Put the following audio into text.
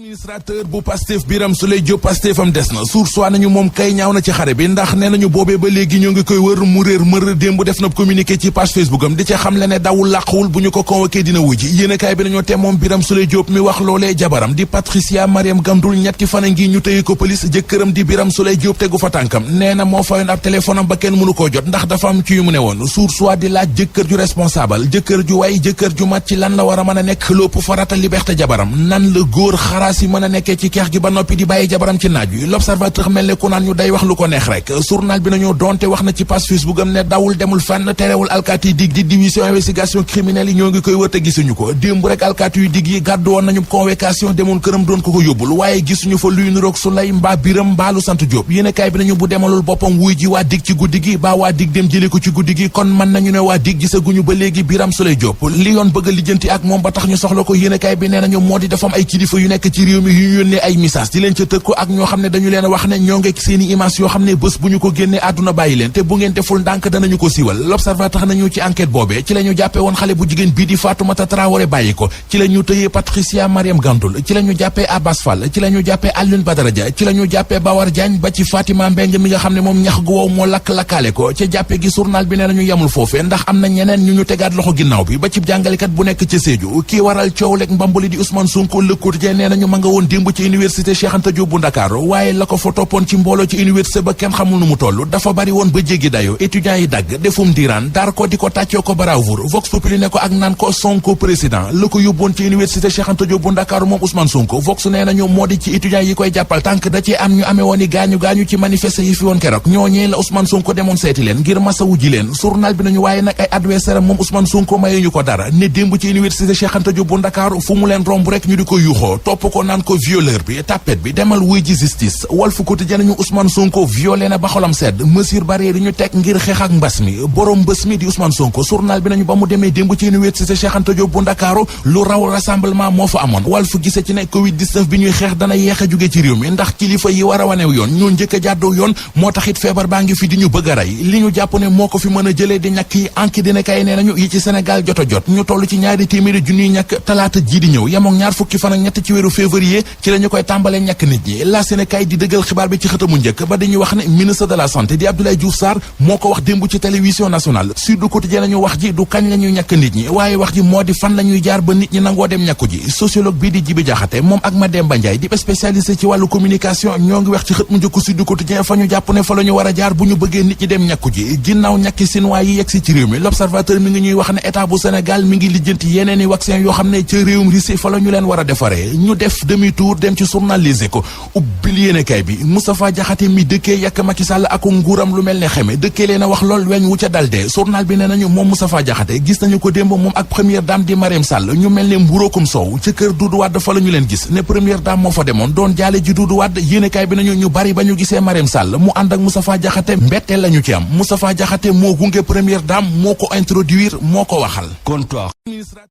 administrateur bu Pastef Birame Souleye Diop Pastefam des na source waa nañu moom kay ñaaw na ci xare bi ndax nee nañu boobee ba léegi ñoo ngi koy wër mu réer mër démb def na communiqué ci page Facebook am di ca xam le ne dawul làquwul bu ñu ko convoqué dina wuji yéenekaay bi nañoo te moom Birame Souleye Diop mi wax loolee jabaram di Patricia Mariam Gandoul ñetti fan a ngi ñu tëye ko police jëkkëram di Birame Souleye Diop tegu fa tànkam nee na moo fayoon ab téléphone am ba kenn mënu koo jot ndax dafa am ci yu mu ne woon source waa di laaj jëkkër ju responsable jëkkër ju way jëkkër ju mat ci lan la war a mën a nekk lépp farata liberté jabaram nan la góor xaraas yi mën a nekkee ci keex gi ba noppi di bàyyi jabaram ci naaj wi l'observateur mel ne ku naan ñu day wax lu ko neex rek journal bi nañu donte wax na ci page Facebook am ne dawul demul fenn terewul alkaati yi dig di division investigation criminelle yi ñoo ngi koy wër te gisuñu ko démb rek alkaati yu dig yi gàddu woon nañu convocation demoon këram doon ko yóbbul waaye gisuñu fa luy niroog Souleye mbaa Birame mbaalu sant Diop yéenekaay bi nañu bu demalul boppam wuy ji waa dig ci guddi gi baa waa dig dem jëlee ko ci guddi gi kon mën nañu ne waa dig gisaguñu ba léegi Birame Souleye Diop li yoon bëgg a lijjanti ak moom ba tax ñu soxla ko yéenekaay bi nee nañu moo di dafa am ay kilifa yu nekk ci réew mi yu ñu yónnee ay message di leen ca tëkku ak ñoo xam ne dañu leen wax ne ñoo ngeek seeni image yoo xam ne bés bu ñu ko génnee àdduna bàyyi leen te bu ngeen deful ndànk danañu ko siiwal l'observateur nañu ci enquête boobee ci la ñu jàppee woon xale bu jigéen bii di Fatoumata Traoré bàyyi ko ci la ñu tëyee Patricia Mariam Gandoul ci la ñu jàppee Abbas Fall ci la ñu jàppee Alioune Badara Dia ci la ñu jàppee Bawar Diagne ba ci Fatima Mbeng mi nga xam ne moom ñax gu wow moo lakk-lakkaale ko ca jàppe gi journal bi nee nañu yemul foofee ndax am na ñeneen ñu tegaat loxo ginnaaw bi ba ci jàngalekat bu nekk ci Sédhiou kii waral coow leeg mbambali di Ousmane Sonko Le Quotidien nee nañu ma nga woon démb ci université Cheikh Anta Diop bu Ndakaaru waaye la ko fa toppoon ci mbooloo ci université ba kenn xamul nu mu toll dafa bari woon ba jéggi dayo étudiants yi dagg defum diiraan dar ko di ko tàccoo ko bravoure Vox Populi ne ko ak naan ko Sonko président la ko yóbboon ci université Cheikh Anta Diop bu Ndakaaru moom Ousmane Sonko Vox nee nañu moo di ci étudiants yi koy jàppal tànk da ci am ñu amee woon i gaañu ci manifester yi fi woon keroog ñooñee la Ousmane Sonko demoon seeti leen ngir masawu ji leen journal bi nañu waaye nag ay adversaire moom Ousmane Sonko mayuñu ko dara ne démb ci université Cheikh Anta Diop bu Ndakaaru fu mu leen romb rek ñu di ko yuuxoo topp ko naan ko violeur bi tapet bi demal wuy ji justice Walf Quotidien nañu Ousmane Sonko violé na ba xolam sedd mesure barrière yi ñu teg ngir xeex ak mbas mi borom mbës mi di Ousmane Sonko journal bi nañu ba mu demee démb ci université Cheikh Anta Diop bu Ndakaaru lu raw rassemblement moo fa amoon Walf gise ci ne Covid 19 bi ñuy xeex dana yeex a jóge ci réew mi ndax kilifa yi war a wanew yoon ñoo njëkk a jàddoo yoon moo tax it feebar baa ngi fi di ñu bëgg a rey li ñu jàpp ne moo ko fi mën a jëlee di ñàkk yi anki dina kay nee nañu yi ci Sénégal jot a jot ñu toll ci 200 junniy ñàkk talaata ji di ñëw yemook 20 fan ak ñett ci weeru février ci la ñu koy tàmbalee ñàkk nit ñi la Sénégal di dëggal xibaar bi ci xëtamu njëkk ba dañuy wax ne ministre de la santé di Abdoulaye Diouf Sarr moo ko wax démb ci télévision nationale Sud Quotidien nañu wax ji du kañ la ñuy ñàkk nit ñi waaye wax ji moo di fan la ñuy jaar ba nit ñi nangoo dem ñàkku ji sociologue bii di Djibi Diakhaté moom ak Mademba Ndiaye di spécialisé ci wàllu communication ñoo ngi wax ci xët mu njëkk Sud Quotidien fa ñu jàpp ne fa la ñu war a jaar bu ñu bëggee nit ñi dem ñàkku ji ginnaaw ñàkki chinois yi yegsi ci réew mi l'observateur mi ngi ñuy wax ne état bu Sénégal mi ngi lijjanti yeneeni vaccin yoo xam ne ca réewum Russie fa la ñu leen war a defaree ñu def demi tour dem ci journal Les Échos ubbil yéenekaay bi Moustapha Diakhaté mi dëkkee yàkk Macky Sall ak nguuram lu mel ne xeme dëkkee leen a wax lool weñ wu ca daldee journal bi nee nañu moom Moustapha Diakhaté gis nañu ko démb moom ak première dame di Mariam Sall ñu mel ne mburóokum soow ca kër Doudou Wade fa la ñu leen gis ne première dame moo fa demoon doon jaale ji Doudou Wade yéenekaay bi nañu ñu bari ba ñu gisee Mariam Sall mu ànd ak Moustapha Diakhaté mbetteel lañu ci am Moustapha Diakhaté moo gunge première dame moo ko introduire moo ko waxal comptoir